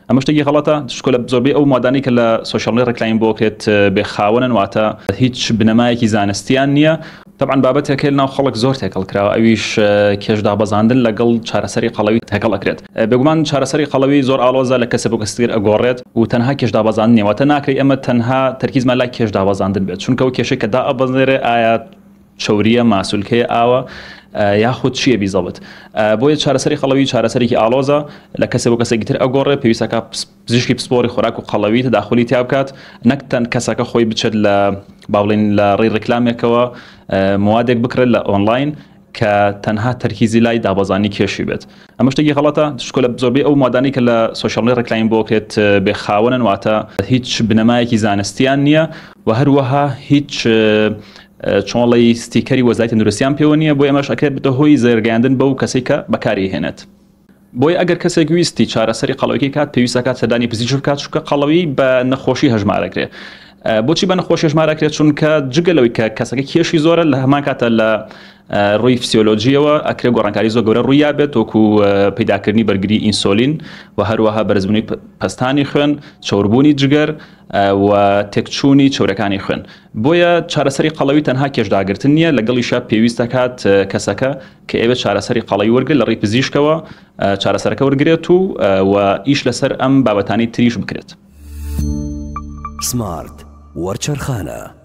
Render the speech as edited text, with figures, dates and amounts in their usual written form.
ئەمە شتێکی غەڵەتە، چونکە لە زۆربەی ئەو مادانەی کە لە سۆشیال میدیا ڕێکلامی بۆ کرێت بێ خاوەنن، واتە هیچ بنەمایەکی زانستیان نییە. تەبعەن بابەتێک هەیە لەناو خەڵک زۆر تێکەڵ کراوە، ئەویش کێش دابەزاندن لەگەڵ چارەسەری قەڵەوی تێکەڵ ئەکرێت. بێگومان چارەسەری قەڵەوی زۆر ئاڵۆزە، لە کەسێک بۆ کەسی تر ئەگۆڕێت و تەنها کێش دابەزاندن نییە، واتە ناکرێت ئێمە تەنها تەرکیزمان لای کێش دابەزاندن بێت، چونکە ئەو کێشەی کە دائەبەزێنرێ ئایا چەورییە، ماسولکەیە، ئاوە یاخود چییە بیزەبت. بۆیە چارەسەری قەڵەوی چارەسەرێکی ئاڵۆزە، لە کەسێک بۆ کەسێکی تر ئەگۆڕێ، پێویستەکە پزیشکی پسپۆڕی خۆراک و قەڵەوی تەداخولی تیا بکات، نەک تەن کەسەکە خۆی بچێت لە با بڵێین لە ڕێی ڕیکلامێکەوە موادێک بکڕێت لە ئۆنلاین کە تەنها تەرکیزی لای دابەزانی کێشی بێت. ئەمە شتێکی غەڵەتە، چونکە لە زۆربەی ئەو مادانەی کە لە سۆشیال میدیا ڕێکلامی بۆ کرێت بێ خاوەنن، واتە هیچ بنەمایەکی زانستیان نییە و هەروەها هیچ چۆڵی ستیکەری وەزای تەندروستیان پێوە نییە، بۆ ئێمەش ئەکرێت بێتە هۆی زەرگەیاندن بەو کەسەی کە بەکاری هێنێت. بۆیە ئەگەر کەسێک ویستی چارەسەری قەڵەویی کات، پێویستە کات سەردانی پزیشک بکات، چونکە قەڵەوی بە نەخۆشی هەژمارەکرێ. بۆچی بە نەخۆشی هەژمارەکرێت؟ چونکە جگە لەوەی کە کەسەکە کێشی زۆرە، لە هەمان کاتە لە ڕووی فسیۆلۆژیەوە ئەکرێ گۆڕانکاری زۆر گەورە ڕوویا بێت، وەکو پەیداکردنی بەرگری ئینسۆلین و هەروەها بەرزبوونی پەستانی خوێن، چەوربوونی جگەر و تێکچوونی چەورەکانی خوێن. بۆیە چارەسەری قەڵەوی تەنها کێشداگرتن نییە، لەگەڵیشا پێویست دەکات کەسەکە کە ئەیەوێت چارەسەری قەڵەوی وەرگرێت لە ڕێی پزیشکەوە چارەسەرەکە وەرگرێت و و ئیش لەسەر ئەم بابەتانەی تریش بکرێت. سمارت وەرچەرخانە.